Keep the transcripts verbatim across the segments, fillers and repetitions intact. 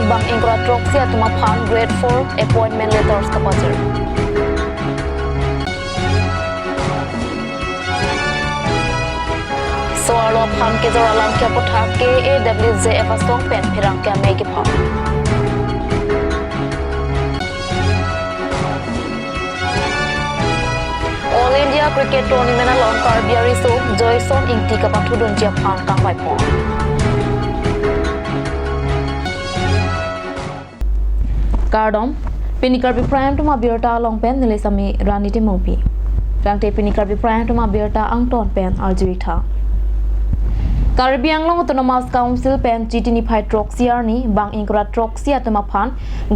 Bang ingkoi ra throksi atum aphan grade four appointment letters kapajir. So-arlo aphan kejor alam ke aputhak K A W J F asong pen pherangke amei kepha. All India Cricket Tournament along Karbi ariso Joyson Ingti kapathudunji aphan kangvaipon. Kardom, pini Karbi Prime Time abirta along pen neli sami Rani Timungpi. Tangte pini Karbi Prime Time abirta angton pen arjutha. Karbi Anglong Autonomous Council pen Chiti niphai throksi arni bang ingkoi ra throksi atum aphan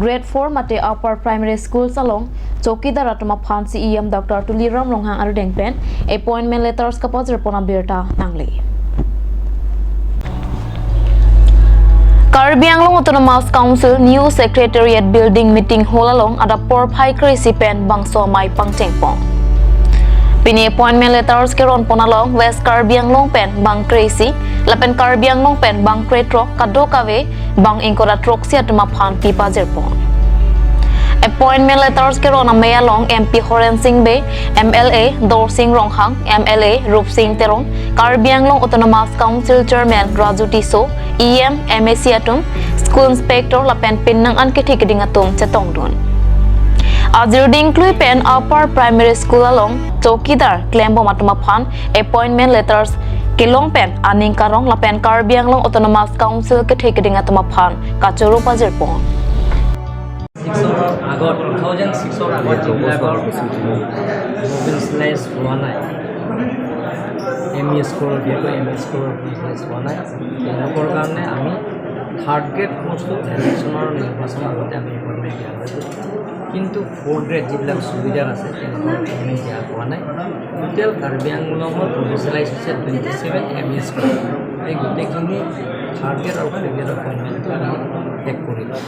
grade four mate upper primary schools along chowkidar atum aphan C E M Doctor Tuliram Ronghang arudeng pen appointment letters kapajirpon abirta nangle. Karbi Anglong Autonomous Council New Secretariat Building Meeting Hall along adap porphai kre-isi pen bangso amei pangchengpon. Pini appointment letters keronpon along West Karbi Anglong pen bang kre-isi lapen Karbi Anglong pen bang krethrok kadokave bang ingkoi ra throksi atum aphan pipajirpon. Appointment letters keron amei along M P Horen Sing Bey, M L A Dorsing Ronghang, M L A Rupsing Teron, Karbi Anglong Autonomous Council Chairman Raju Tisso, E M, M A C atum, School Inspector lapen pinnang an kethe keding atum chetongdun. Ajir dingklui pen Upper Primary School along chowkidar klembom atum aphan appointment letters kelong pen aning karong lapen Karbi Anglong Autonomous Council kethe keding atum aphan kachoro pajirpon. Sixৰ আগত, two thousand ছিক্সৰ আগত যিবিলাকৰ প্ৰভিঞ্চিয়েলাইজ হোৱা নাই, M E school, বিশেষকৈ M E স্কুলৰ প্ৰভিঞ্চিয়েলাইজ হোৱা নাই, তেওঁলোকৰ কাৰণে আমি থাৰ্ড গ্ৰেড কৰ্চটো ইলেকশ্যনৰ নিৰ্বাচনৰ আগতে আমি এপইণ্টমেণ্ট দিয়া হৈছিল। কিন্তু ফ'ৰ্থ গ্ৰেড যিবিলাক চুবিধাৰ আছে, তেওঁলোকৰ এপইণ্টমেণ্ট দিয়া হোৱা নাই। টোটেল কাৰ্বি আংলঙৰ প্ৰভিঞ্চিয়েলাইজ হৈছে twenty seven M E school. এই গোটেইখিনি থাৰ্ড গ্ৰেড আৰু ফ'ৰ্থ গ্ৰেডৰ এপইণ্টমেণ্টটো আমি শেষ কৰিলোঁ।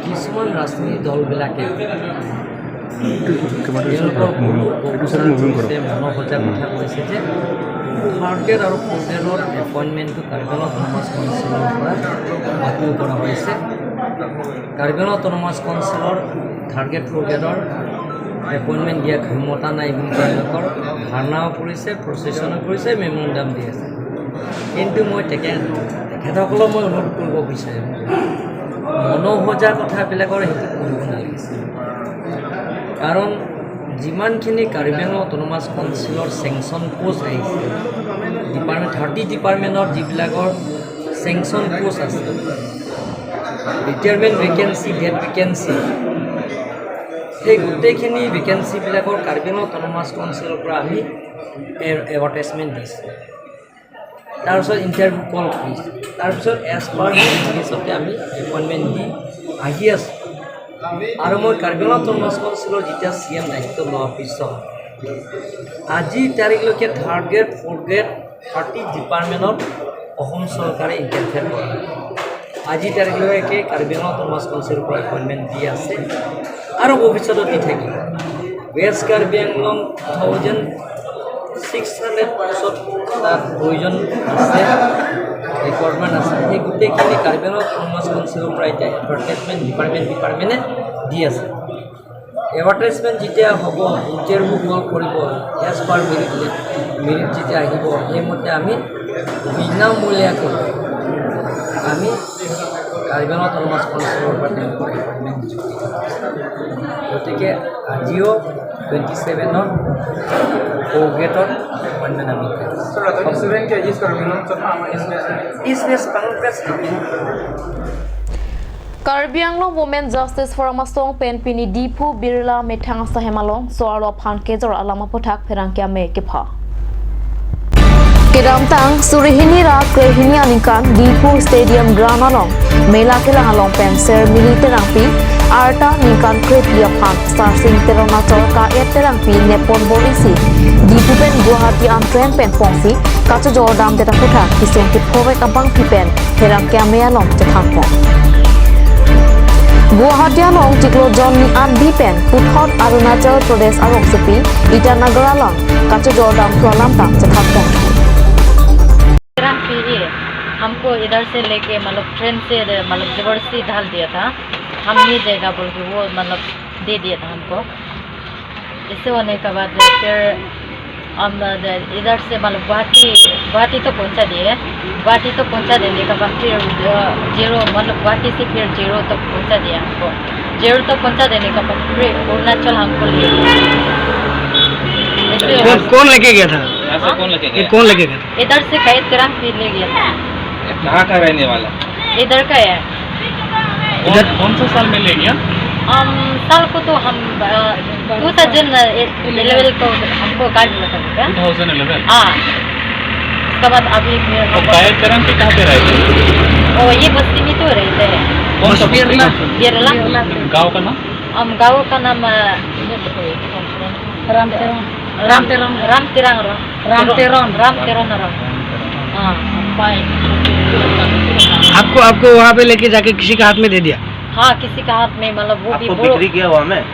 কিছুমান ৰাজনৈতিক দলবিলাকে তেওঁলোকৰ বহু, বহু কথা কৈছে, মনৰ সজা কথা কৈছে যে থাৰ্ড গ্ৰেড আৰু ফ'ৰ্থ গ্ৰেডৰ এপইণ্টমেণ্টটো কাৰ্বি আংলং অট'নমাছ কাউন্সিলৰ পৰা বাতিল কৰা হৈছে। কাৰ্বি আংলং অট'নমাছ কাউন্সিলৰ থাৰ্ড গ্ৰেড, ফ'ৰ্থ গ্ৰেডৰ এপইণ্টমেণ্ট দিয়া ক্ষমতা নাই বুলি তেওঁলোকৰ ধাৰণাও কৰিছে, প্ৰচেছনো কৰিছে, মেমৰেণ্ডাম দি আছে। কিন্তু মই তেখে-, তেখেতসকলক মই অনুৰোধ কৰিব বিচাৰিম, মনৰ সজা কথাবিলাকৰ সেইটো কৰিব নালাগিছিল। কাৰণ যিমানখিনি কাৰ্বি আংলং অট'নমাছ কাউন্সিলৰ চেংচন পোষ্ট আহিছে, ডিপাৰ্টমেণ্ট, থাৰ্টি ডিপাৰ্টমেণ্টৰ যিবিলাকৰ চেংচন পোষ্ট আছে, ৰিটায়াৰমেণ্ট ভেকেঞ্চি, ডেড ভেকেঞ্চি, সেই গোটেইখিনি ভেকেঞ্চিবিলাকৰ কাৰ্বি আংলং অট'নমাছ কাউন্সিলৰ পৰা আমি এ-, এডভাৰটাইজমেণ্ট দিছোঁ। তাৰপিছত ইণ্টাৰভিউ কল কৰিছোঁ। তাৰপিছত এজ পাৰ মেৰিট লিষ্টতে আমি এপইণ্টমেণ্ট দি আহি আছোঁ। আৰু মই কাৰ্বি আংলং অট'নমাছ কাউন্সিলৰ যেতিয়া চি এম দায়িত্ব লোৱাৰ পিছত আজিৰ তাৰিখলৈকে third grade, fourth grade, thirty ডিপাৰ্টমেণ্টত অসম চৰকাৰে ইণ্টাৰফেয়াৰ কৰা নাই। আজিৰ তাৰিখলৈকে কাৰ্বি আংলং অট'নমাছ কাউন্সিলৰ পৰা এপইণ্টমেণ্ট দি আছে আৰু ভৱিষ্যতত দি থাকিব। West Karbi Anglong two thousand six hundred পোষ্টত তাত প্ৰয়োজন আছে, ৰিকুৱাৰমেণ্ট আছে। সেই গোটেইখিনি কাৰ্বি আংলং অট'নমাছ কাউন্সিলৰ পৰা এতিয়া এডভাৰটাইজমেণ্ট ডিপাৰ্টমেণ্ট ডিপাৰ্টমেণ্টে দি আছে। এডভাৰটাইজমেণ্ট যেতিয়া হ'ব, ইণ্টাৰভিউ কল কৰিব, এজ পাৰ মেৰিট, মেৰিট যেতিয়া আহিব, সেইমতে আমি বিনামূলীয়াকৈ আমি কাৰ্বি আংলং অট'নমাছ কাউন্সিলৰ পৰা তেওঁলোকৰ এপইণ্টমেণ্ট নিযুক্তি কৰিছে। গতিকে আজিও টুৱেণ্টি ছেভেনৰ ফ'ৰ্থ গ্ৰেডত এপইণ্টমেণ্ট আমি দি আছোঁ। Sir, Rajani Soren ke is Karbi Anglong Chakma ama is West? Is West Congress kami. Karbi Anglong Women Justice Forum asong pen pini Diphu Birla Methang Asahem along so-arlo aphan kejor alam aputhak pherangke amei kepha. Kedamtang suri hini ra kre hini aningkan Diphu Stadium Ground along mela kelang along pen Sir Mili Terangpi, arta ningkan kre-phli aphan Sarsing Teron achor Ka-et Terangpi nepon bor-isi Diphu pen Guwahati an train pen pongsi kachojordamdet aputhak kesung kephovek abangpi pen pherangke amei along chethanpon. Guwahati along chiklo jon ni anbi pen puthot Arunachal Pradesh arongsopi Itanagar along kachojordamthu alam ta chethanpon. Terangpi, हमको इधर से लेके, मतलब, ट्रेन से, मतलब, जबरदस्ती डाल दिया था। हम ये जगह बोल के वो, मतलब, दे दिया था हमको। इससे होने के बाद फिर हम इधर से, मतलब, गुवाहाटी, गुवाहाटी तो पहुंचा दिए। गुवाहाटी तो पहुंचा देने के बाद फिर, अ, जीरो, मतलब, गुवाहाटी से फिर जीरो तक पहुंचा दिया हमको। जीरो तक पहुंचा देने के बाद फिर अरुणाचल हमको ले गया। इससे कौन, कौन लेके गया था? यहाँ से हाँ? कौन लेके ये गया? कौन लेके गया था? इधर से कायेत तेरांग भी ले गया था। ये कहाँ का रहने वाला? इधर का है। इधर कौन, कौन सा साल में ले गया? हम, साल को तो हम, अ, टू थाउजेंड इलेवन को हमको गाइड हुआ था बेटा। Two thousand eleven? हाँ। उसके बाद अभी फिर तो हम कायेत तेरांग के कहाँ पे रहते हैं? ओ, ये बस्ती में तो रहते हैं। कौन सा बस्ती? बिरला। बिरला। गाँव का नाम? हम गाँव का नाम, अ, राम तेरंग। राम तेरंग। राम तेरंग रो। राम तेरंग। राम तेरंग रो। हाँ, पाए। आपको, आपको वहाँ पे लेके जाके किसी का हाथ में दे दिया? हाँ, किसी का हाथ में, मतलब, वो भी आपको बोलो बिक्री किया हुआ में?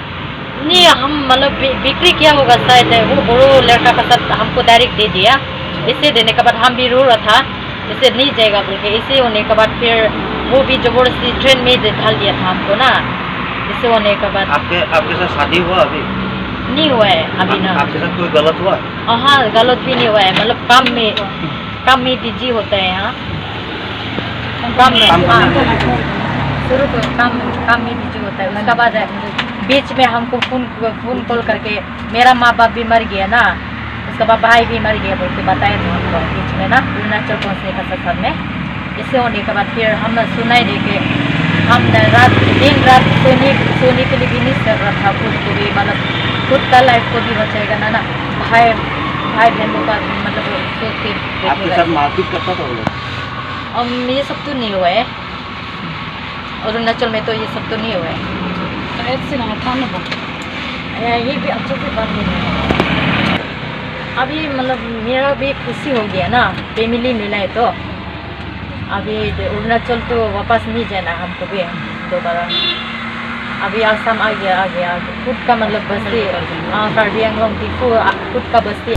नहीं, हम, मतलब, बि-, बिक्री किया होगा शायद, वो बड़ो लड़का का साथ हमको डायरेक्ट दे दिया। इसे देने के बाद हम भी रो रहा था, इसे नहीं जाएगा बोल के। इसे होने के बाद फिर वो भी जबरदस्ती ट्रेन में दे, डाल दिया था हमको ना, इसे होने के बाद। आपके, आपके साथ शादी हुआ अभी? नहीं हुआ है अभी आप, ना। आपके साथ कोई गलत हुआ? हाँ, गलत भी नहीं हुआ है, मतलब, काम में, काम में बिजी होता है। हाँ, काम में, काम हाँ, करने में। शुरू को काम, काम में बिजी होता है। उसके बाद बीच में हमको फोन, फोन कॉल करके, मेरा माँ बाप भी मर गया ना, उसके बाद भाई भी मर गया बोल के बताए थे हमको बीच में ना, अरुणाचल पहुँचने का सफर में। इसे होने के बाद फिर हम सुनाई दे के, हम न रात, दिन रात सोने, सोने के लिए भी नहीं सर रहा था खुद को भी, मतलब, खुद का लाइफ को भी बचाएगा ना, ना, भाई, भाई बहन लोग का भी, मतलब, सोच के देखने आपके साथ लगे। मारपीट करता था वो लोग? हम, ये सब तो नहीं हुआ है। अरुणाचल में तो ये सब तो नहीं हुआ है। कायेत से ना था ना बा। ये, ये भी अच्छे से बात नहीं हुआ। अभी, मतलब, मेरा भी खुशी हो गया ना, फैमिली मिला है तो। अभी अरुणाचल तो वापस नहीं जाना हमको भी दोबारा। अभी आसाम आ गया, आ गया, आ गया। खुद का, मतलब, बस्ती, आ, कार्बी आंगलोंग, दीफू, आ, खुद का बस्ती।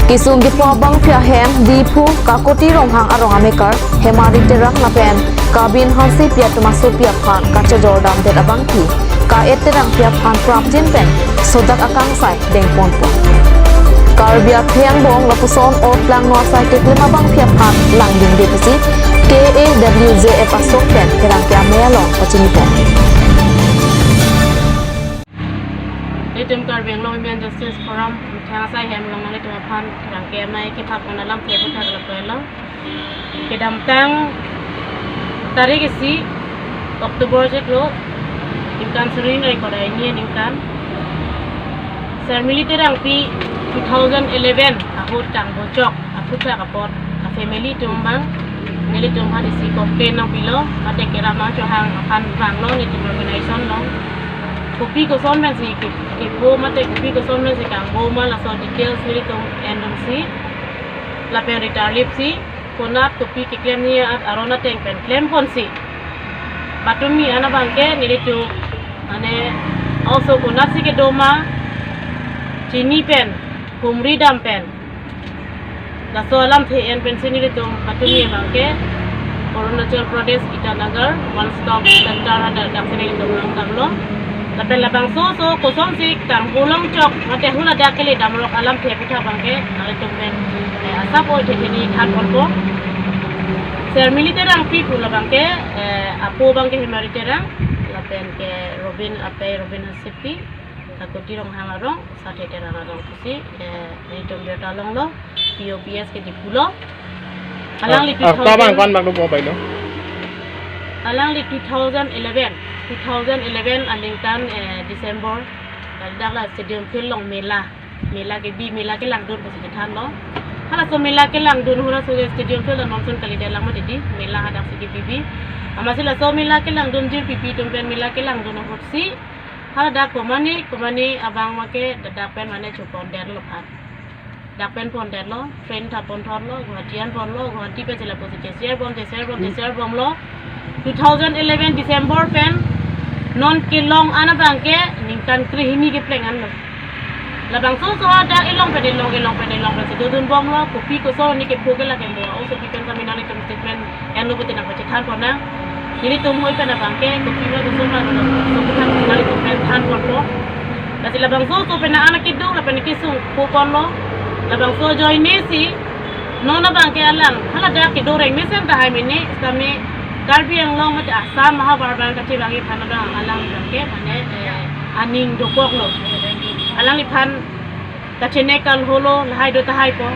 Kesung kepho abangpi ahem, Diphu, Kakoti Ronghang arong amekar, Hemari Terang lapen Kabin Hansepi atum asopi aphan kachojor damdet abangpi, Kaet Terangpi aphan prapjin pen sodak akangsai dengponpo. Karbi akhei angbong lapuson otlang no asai keklem abangpi aphan langdingde pusi K A W J F asong pen pherangke amei along pachinipo. Nelitum Karbi Anglong Women Justice Forum, thang asai hem along nanglitum aphan pherangke amei kephak pon alamthe aphuthak lapu-an lo. Kedamtang tarik isi October chiklo, ningkan suri ingkoi ra hini aningkan, Sir Millie Terangpi two thousand eleven ahut kangbochok aphuthak apot a-family atum abang nelitum aphan isi complain nangpilo, mate keram nangchohang aphan vanglo nelitum organization along. Kopi koson pensi ke-, kepho mate kopi koson pensi kangbo ma, laso details nelitum endunsi lapen ritarlipsi konat kopi keklem ni at aron ateng pen klemponsi patumi an abangke nelitum, mane, oso konatsi kedo ma chini pen, humri dam pen, laso alamthe en pensi nelitum patumi abangke Arunachal Pradesh Itanagar One Stop Center hadak si nelitum langdamlo. Lapen labangso oso kosonsi kangbo longchok mate hula dak kele damrok alamthe aphuthak abangke nelitum pen, eh, asap oi thetheni thanponpo. Sir Millie Terangpi pu labangke, eh, apo abangke Hemari Terang, lapen ke Robin, apei Robin Hansepi, Kakoti Ronghang arong, Sathe Terang arong pusi, eh, nelitum birta longlo, P O P S ke Diphu lo. Alangli ah, ah, two thousand, ko-an abang, ko-an abang dopo bailo? Alangli two thousand eleven, two thousand eleven aningkan, eh, December, kalidak la Stadium Field along mela, mela kebi, mela kelangdun pusi kethanlo. Halaso mela kelangdun ahut laso Stadium Field along non ason kalidet lang mati di, mela hadaksi kebibi. Amatsi laso mela kelangdun jirpipi atum pen mela kelangdun ahutsi haladak komane komane abang make dak pen mane chopondetlo aphan. Dak pen pondetlo, train ta ponthotlo, Guwahati an ponlo, Guwahati pensi lapusi cheserbom, cheserbom, hmm, cheserbomlo. Two thousand eleven December pen non kelong an abangke ningkan krehini kepleng anlo. Labangso oso hadak elong pen elong, elong pen elong pensi dodunbomlo, kopi koson ni kepho ke lake mo, osopi pen kami nanglitum statement Lo pute nangpachethan ponnang. Nelitum hoi pen abangke kopi ma koson ma lo, so kuthan nelitum pen than ponpo. Lasi labangso oso pen an akeduk lapen kesung ponlo. Labangso ajoine si non abangke alang haladak kedo reng mesen tahai mene, sitame Karbi Anglong mate Assam mahabar bang kachevangji aphan abang alang abangke mane, eh, aning dokoklo. Alangliphan kachenek kalholo lahai do tahai po.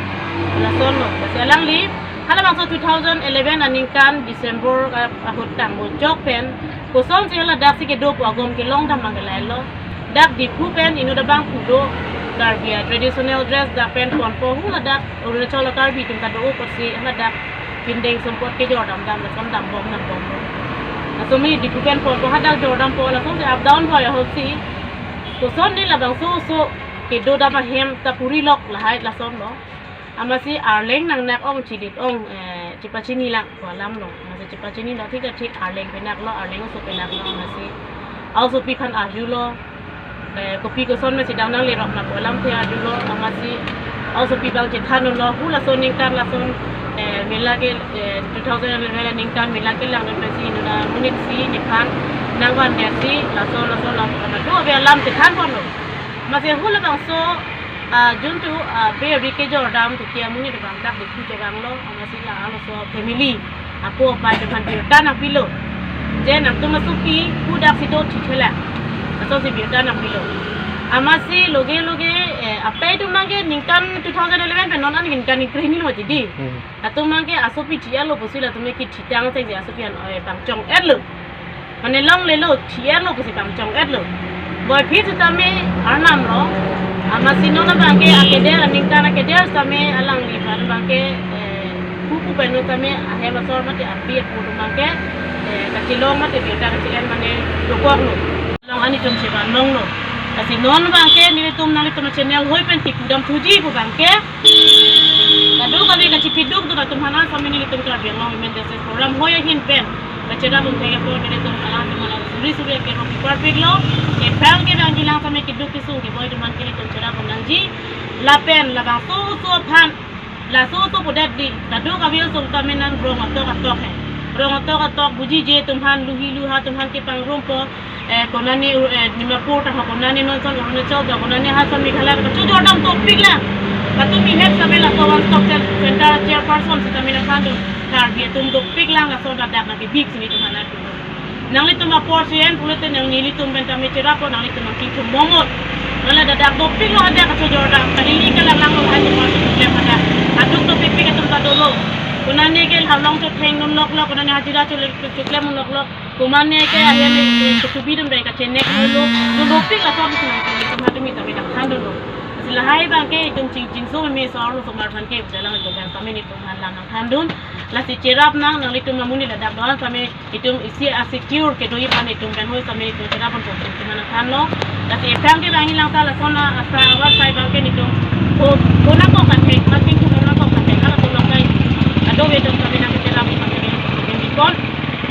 Lasonlo. Lasi alangli halabangso two thousand eleven aningkan December, ah, ahut tangmo chok pen kosonsi haladak si kedo pu agom kelong dam abang ke lahelo. Dak Diphu pen inut abang pulo Karbi a-traditional dress dak pen ponpo, haladak Arunachal a-Karbi atum ta do-o pusi haladak pindeng sumpot kejor damdam lason dambom dambom. Laso mi Diphu pen ponpo, hadak jor dampo, lasonsi up down voi ahutsi kosonsi labangso oso kedo dam ahem ta puri lok lahai lasonlo. Amatsi arleng nangnak ong, chidit ong, eh, chepachini lang pu alam lo. Amatsi chepachini lo, thik ta thik, arleng penaklo, arleng oso penaklo, amatsi a-osopi aphan arjulo, eh, kopi koson ma si dang nanglerok nang pu alamthe arjulo, amatsi a-osopi abang chethan lo, hu laso aningkan lason, eh, mela ke, eh, two thousand eleven aningkan mela kelangdun pensi inut amonit si nephan nangvanversi lason lason lason lason do ave alam chethan ponlo. Amatsi hu labangso, ah, juntu, ah, beri kejor dam tiki amonit abang dak Diphu chevanglo, amatsi la arloso family apo apai atum aphan birta nangpilo. Je nangtum asopi pu dak si do thithela, lasonsi birta nangpilo. Amatsi loge loge, eh, apai atum abangke ningkan two thousand eleven pen non an ningkan ingkre hini lo mati di. Hmm. Latum abangke asopi thi-etlo pusi latum ke thitang sengsi asopi an, eh, pangchong-etlo. Mane longlelo, thi-etlo pusi pangchong-etlo. Boiphit sitame arnam lo. Amatsi non abangke akeder aningkan akeder sitame alangliphan abangke, eh, pupu pen non sitame ahem asor mate api apo atum abangke, eh, kachelong mate birta kache-en mane dokoklo. Long an itum chevan longlo. Lasi non abangke nelitum nanglitum channel hoi pen kipu damthuji pu abangke, kadokave kachipiduk do atum aphan sitame nelitum Karbi Anglong Women Justice Forum hoi ahin pen kacherap un thek apot nelitum alanglitum aphan suri suri akerong kiparpiklo. Kevang kevangji lang sitame keduk kesung keboi atum aphan ke nelitum cherap un nangji. Lapen labangso oso aphan, laso oso pudet di, kadokave oso sitame non rong atok atok he. Rong atok atok bujije atum aphan, luhi luha atum aphan kepangrumpo, eh, konane, eh, Dimapur ta ho, konane non ason Arunachal ta, konane ha ason Meghalaya ta, kachojor dam dopik lang. Patumi het sitame laso one stop cen-, center chairperson sitame nangthandun, Karbi atum dopik lang, laso ladak nangkebik si nelitum aphan arjulo. Nanglitum apor si en pulote nang nelitum pen tame cheraplo, nanglitum nangchingthum bomnon. Mane ladak dopiklo hadak kachojor dam, kali ni kalang langlo hai atum aphan choklem hadak. Aduk dopikpik atum ta dolo. Konane ke halong chothengdun loklo, konane hajira chole-, choklem loklo. Konane ke ahem, eh, ketubi atum dai kachenek lo. Dopik laso atum nangtum atum tame nangthandunlo. Lasi lahai abangke itum ching chingso meme so arlosomar aphan ke pu alam itum pen sitame nelitum aphan lang nangthandun. Lasi cherap nang, nanglitum amonit ladak do-an sitame itum isi asecure kedoji aphan itum pen hoi sitame itum cherap ponpo pu itum aphan nangthanlo. Lasi kevang kevangji lang ta lason asa awar sai abangke nelitum ko, konat ko kate, makin ko konat ko kate, halatum along kai kadokave atum sitame nangcherap sitame nelitum kon.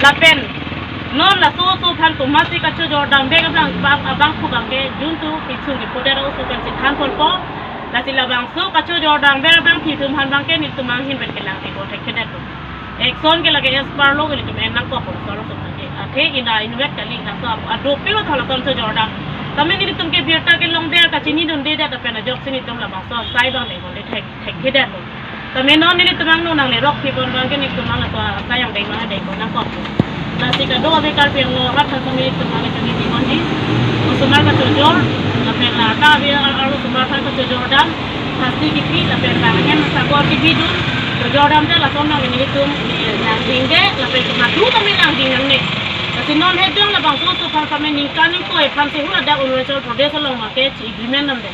Lapen non laso oso aphan komatsi kachojor damvek abang, abang, abang pu abangke juntu kesung kepodet oso pen chethan ponpo. Lasi labangso kachojor damvek abangpi atum aphan abangke nelitum ahin pen kelang thekpo, thekthedetlo. Action ke lake as per law ke nelitum en nangkokpo, laso oso aphan ke. Athe ina inutvet kali, laso adopiklo tha lason chojor dam. Tame nelitum ke birta kelongdet, kachinidundedet lapen ajoksi nelitum labangso asai abang dengpondet thek, thekthedetlo. Tame non nelitum angno nanglerok thipon abangke nelitum angno laso asai angdeng ma dengpon nangkok. Lasi kadokave Karbi Anglong arat aphan sitame nelitum angno chini dengponji. Osomar kachojor, lapen la ta ave ar, arlosomar aphan kachojor dam, pasti kipi, lapen bang ahem sakor kibidun, chojor dam ta lason nang nelitum, eh, nangdingde, lapen komat do tame nangding nangne. Lasi non hedong labangso oso aphan sitame ningkan ingkoi aphan si haladak Arunachal Pradesh along abangke chi agreement damde.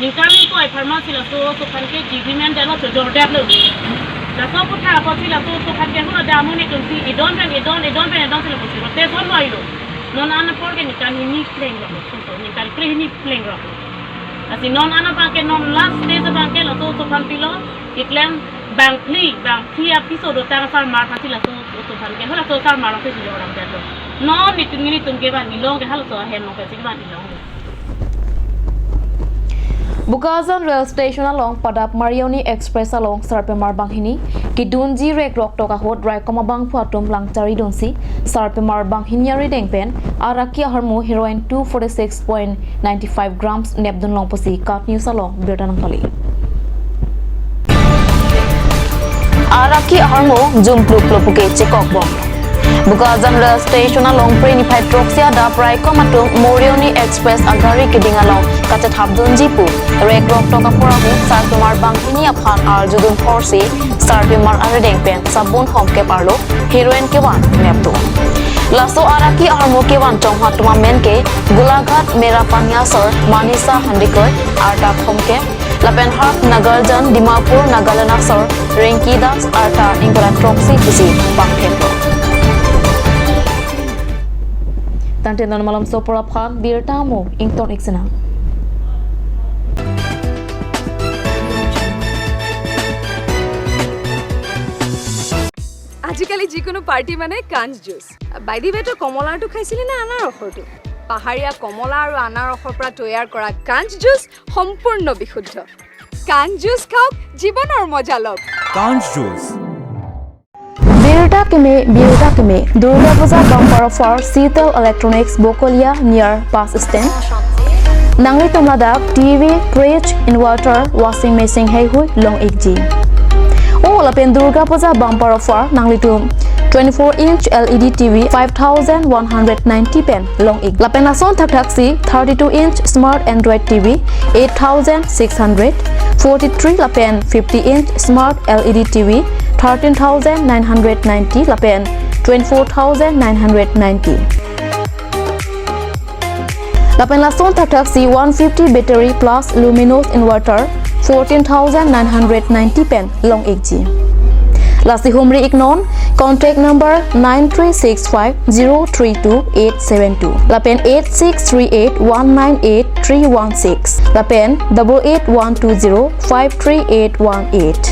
Ningkan ingkoi apharman si laso oso aphan ke chi agreement detlo, chojordetlo. Laso aphuthak apot si laso oso aphan ke haladak amonit atum si edon pen edon, edon pen edon si lapusi rotation voilo. Non an apor ke ningkan hini plengrok, ningkan krehini plengrok. Lasi non an abangke non last stage abangke laso oso aphan pilo, keklem bangphli, bangphli apiso dotang asarmar aphan si laso oso aphan ke, halaso asarmar aphan si chojordamdetlo. Non nelitum, nelitum kevan ilong ke halaso ahem along ke si kevan ilong. Bokajan Rail Station along padap Marioni Express along sarpimar banghini kedunji rek roktok ahut raikom abangphu atum lang charidunsi sarpimar banghini arideng pen araki aharmu heroin two forty six point nine five grams nepdun long pusi KAT News along birta nangpali. Araki aharmu jumpluplo puke chekokbom. Bokajan Rail Station along Phre niphai throksi adap raikom atum Marioni Express agari keding along kachethapdunji pu rek roktok apor ahut sarpimar banghini aphan arjudun thorsi sarpimar arideng pen sabun hom kep arlo heroin kevan nepdun. Laso araki aharmu kevan chongha atum amen ke Golaghat Merapani asor Manisa Handikoi, arta khom kep, lapen Haq Nagarjan Dimapur Nagaland asor Rinki Das, arta ingkoi ra throksi pusi bang kep. Tangte non malomso apor aphan birta mo ington ik sinang. আজিকালি যিকোনো পাৰ্টি মানে কাঞ্চ juice. By the ৱে, তই কমলাৰটো খাইছিলি নে আনাৰসৰটো? পাহাৰীয়া কমলা আৰু আনাৰসৰ পৰা তৈয়াৰ কৰা কাঞ্চ জুচ সম্পূৰ্ণ বিশুদ্ধ। কাঞ্চ জুচ খাওক, জীৱনৰ মজা লওক। কাঞ্চ juice. Birta keme, birta keme. Durga Puja bumper offer, Sital Electronics, Bokolia, near bus stand. Nanglitum ladak T V, fridge, inverter, washing machine heihui long ikji. O lapen Durga Puja bumper offer nanglitum twenty-four inch L E D T V five thousand one hundred ninety pen long ik. Lapen lason thakthak si thirty-two inch smart Android T V eight thousand six hundred forty-three lapen fifty inch smart L E D T V thirteen thousand nine hundred ninety lapen twenty-four thousand nine hundred ninety. Lapen lason thakthak si one fifty battery plus luminous inverter fourteen thousand nine hundred ninety pen long ikji. Lasi humri iknon, contact number nine three six five zero three two eight seven two lapen eight six three eight one nine eight three one six lapen double eight one two zero five three eight one eight.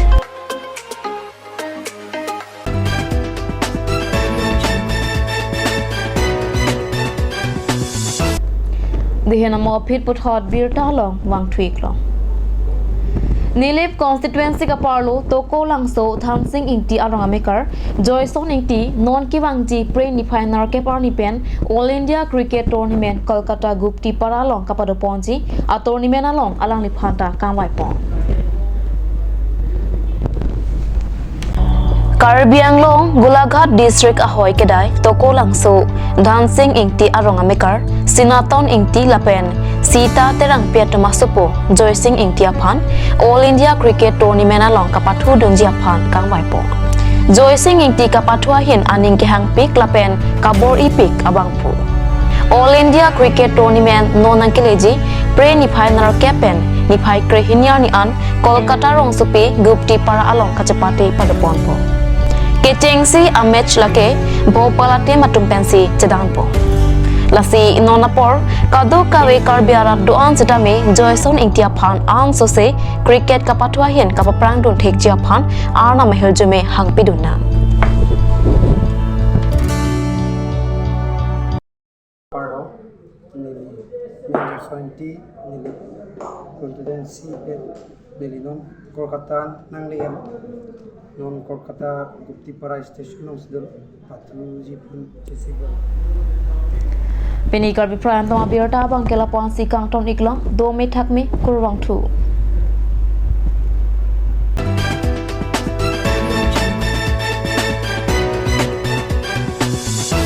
Dihen amo aphi puthot birta along vangthu iklong. Nilip constituency kaparlo Tokolangso Dhansing Ingti arong amekar Joyson Ingti non kevangji Phre niphai nerkep arni pen All India Cricket Tournament Kolkata Guptipara along kapadoponji a-tournament along alangliphan ta kangvaipon. Karbi Anglong Golaghat District ahoi kedai Tokolangso Dhansing Ingti arong amekar Sinaton Ingti lapen Sita Terangpi atum asopo Joysing Ingti aphan All India Cricket Tournament along kapathudunji aphan kangvaipon. Joysing Ingti kapathu ahin aning kehangpik lapen kabor-ipik abangphu. All India Cricket Tournament non nangkeleji Phre niphai nerkep pen niphai krehini arni an Kolkata rongsopi Guptipara along kachepate padoponpo. Kechengsi a-match lake Bhopal a-team atum pensi chedanpo. Lasi non apor kadokave Karbi arat do-an setame Joyson Ingti aphan ansose cricket kapathu ahin kapaphrangdun thekji aphan Arnam ahirjume hangpidun nang. Pardo, neli, neli twenty, neli constituency, neli non Kolkata nangle-et, non Kolkata Guptipara station along si dolo, pathuji aphan chesik dolo. Pini Karbi Prime Time abirta abang ke lapu-ansi kangton iklong, dome thakme kurvangthu.